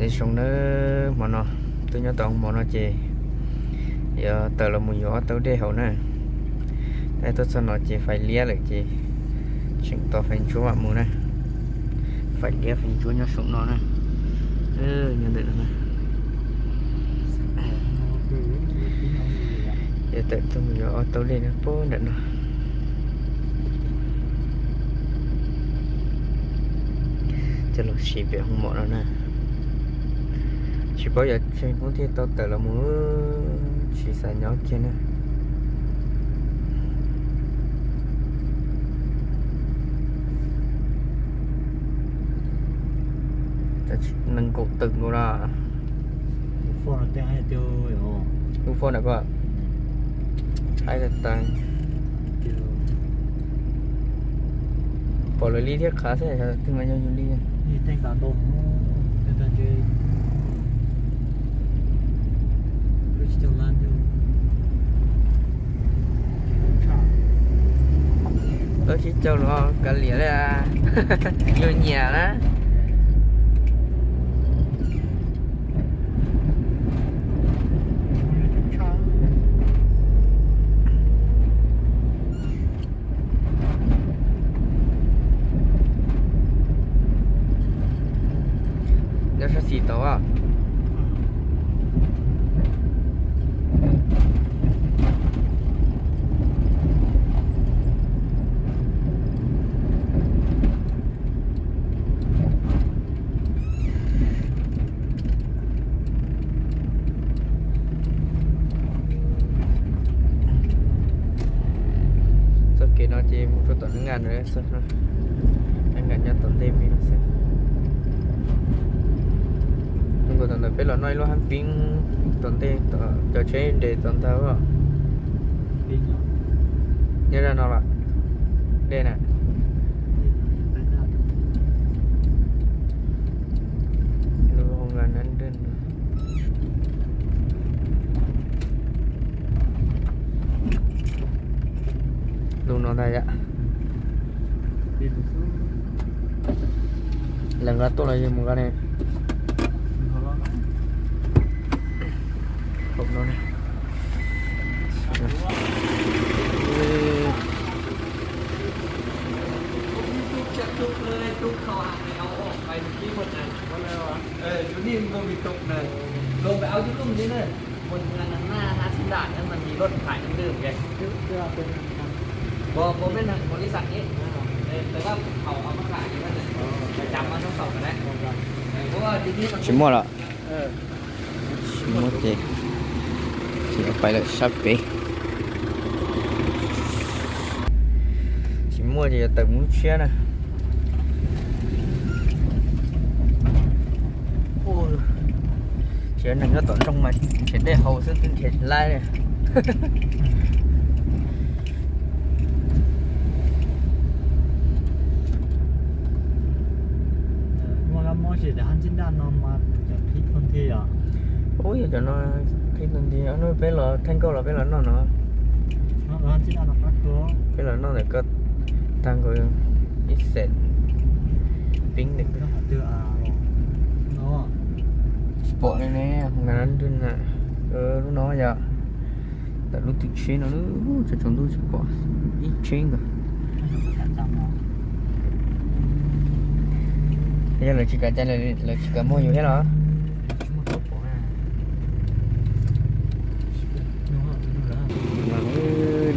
Zoo nawb, hmo no tuaj nyob tom hoo mom no ces yuav tawm los mus yuav ob tauv dej haus na. Tuaj txog no ces fais liab lawm ces tseem tos fais ntsuab mam mus na. Fais liab fais ntsuab nyob saum no na. Nyob ntawm no na. Yuav tawm tuaj mus yuav ob tauv dej na, puag nram no. Coj los siv pem hoo mom no na. Tsis paub yog tsheej poob thiaj tau tawm los mus, tsis xav nyob kiag na. Nees nkaum tawm nkaus na. Lub phone na koj, haib tas tas. Pom lawv li thiab qhav xwb, twb mas yog yus li. Plaub tsib caug los kav liam li, yus nyiam na. Nyob sab xis tau. Txoj kev no ces mus rau tom neej ngas no xwb, neej ngas nyob tom ntej me no xwb. Zoo nkaus tom ntawd peb los noj ib lub hab pib tom ntej, cov tsheb nres tom ntag. Nyob zaj no los dej na. Lub hoo nab dej. Lub no ntag yom. Lees nqa tuaj los yog mus nqa ne? Hauv no ne. Tsis muaj los? Tsis muaj ces, ces yuav pais lawm sab pem. Tsis muaj ces yuav tawm mus lub tshiab na. Tsis yog neeg nyob tom nroog mas nrhiav dej haus xwb twb nrhiav tsis laib li. Ub, yog cov no qhib tag nti, peb los thaij nkauj los peb los noj no. Peb los noj ntawm ko tag nkaus ib xees pib ntawm ko. Tsis pom li ne, nqa nrwg na. Lub no yog ntawm lub twm tsheb no, tsaus ntuj tsis pom ib tsheb nkaus. Yog lawv tsis kav cai, lawv tsis kav muag yus thiab los?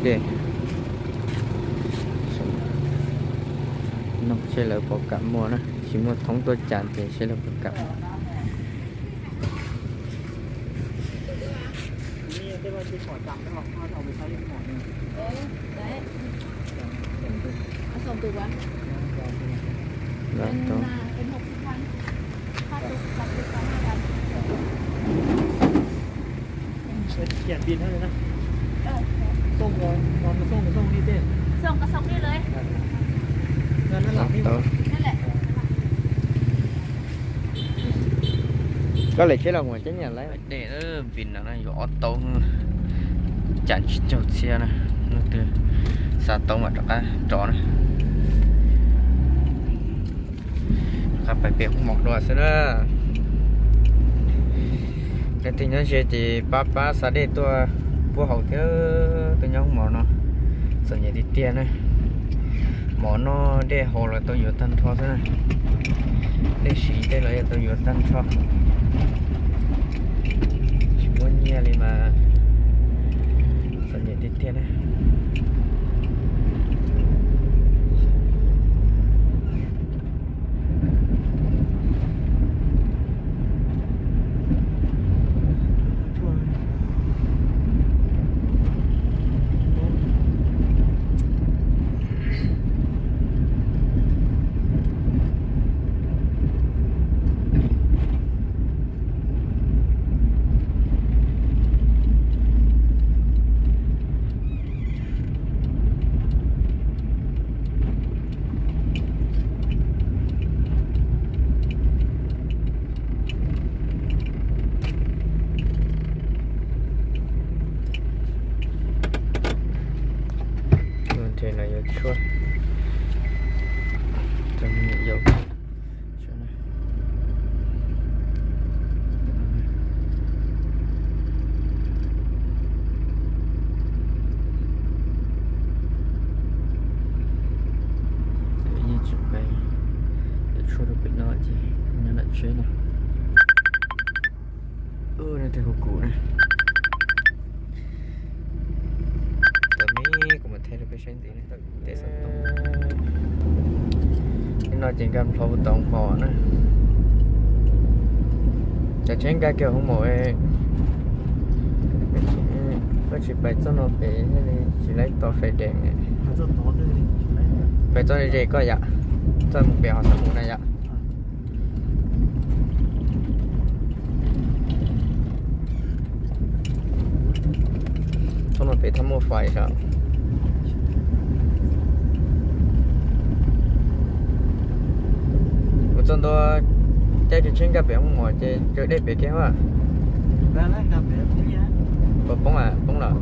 Dej. No seb lawv puas kam muag na, tsis muaj thoob tuaj cas ces seb lawv puas kam. Koj lem tsheb los mus cab nyam lawm. Dej vim no yuav ob tauv, cas tsis caug txhia na, hnub twg xa tau mam rov qab rov na. Rov qab pais pem hoo mom dua xwb na. Tej nyob ze ces pab pab xa dej tuaj puab haus thiab. Tuaj nyob hoob mos no txom nyem tiag tiag na. Mov noj dej haus los tau yuav tag nrho xwb na. Dej siv tej los yog tau yuav tag nrho. Tsis muaj nyiaj li mas txom nyem tiag tiag na. Nrhe no yuav tshuaj rau me nyuam yaus. Yeej tsis pais, yuav tshuaj rau pem no ces nyob nram tsheb no. Ub, no tej hu kuv na. Tau me kuv mam thaij rau peb saib ntxiv na. Tej xov tooj no ces nkag nplho tau hoob mos na. Cov tsheb nkag kiag hoob mos, koj tsis pais txoj no pem thiaj li tsis laib tos fais dees. Pais txoj ze koj yom, txoj mus pem ho txhob mus na yom. Txoj no pem txhob muaj fais os. Kuv txog ntua caij tsheb nkag pem hoob mos ces tsawv dej pem kiag a. Puas poob, poob lawm?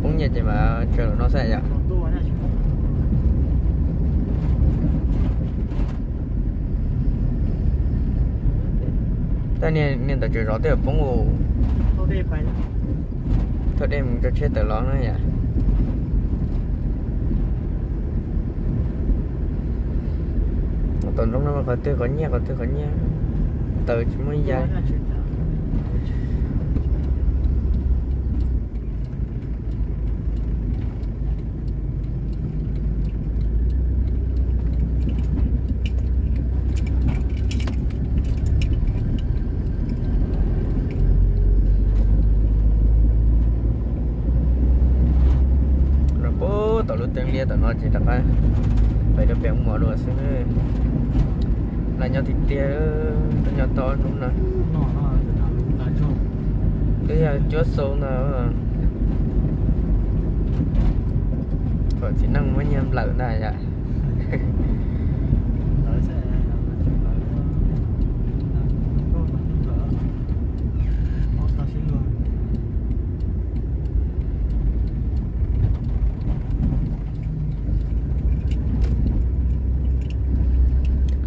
Poob nyiaj ces mas tsawv lawm no xwb yom. Tab niag ntawd tseem zov tej poob u. Thauj dej mus rau tsheb tawm los na yom. Tom nroog no qhov twg qhov nyiaj, qhov twg qhov nyiaj, taws tsis muaj ib yam. Los puag tom lub teeb liab tom no ces rov qab pais rau pem hoob mos dua xwb. Laj nyob tiag tiag, nyob tau hnub no twb yog cuab xau ntag. Thaum txiv neej muab nyiaj nplawm ntag yom.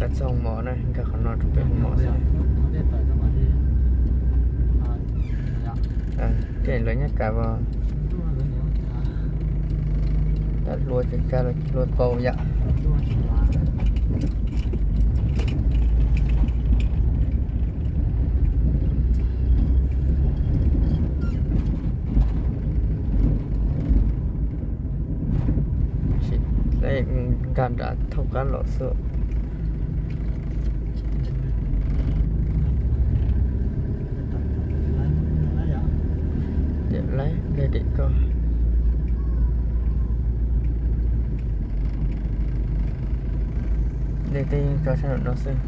Qab txog hoob mos na, nkag qhov no rau pem hoob mos xwb. Tej lawv nyob kas as. Tab hlua tsis nkag los hlua tau yom. Nkag nrad thaum qab los xwb. Tiam laib, dej tim koj. Dej tej yeej tso sab nraum no xwb.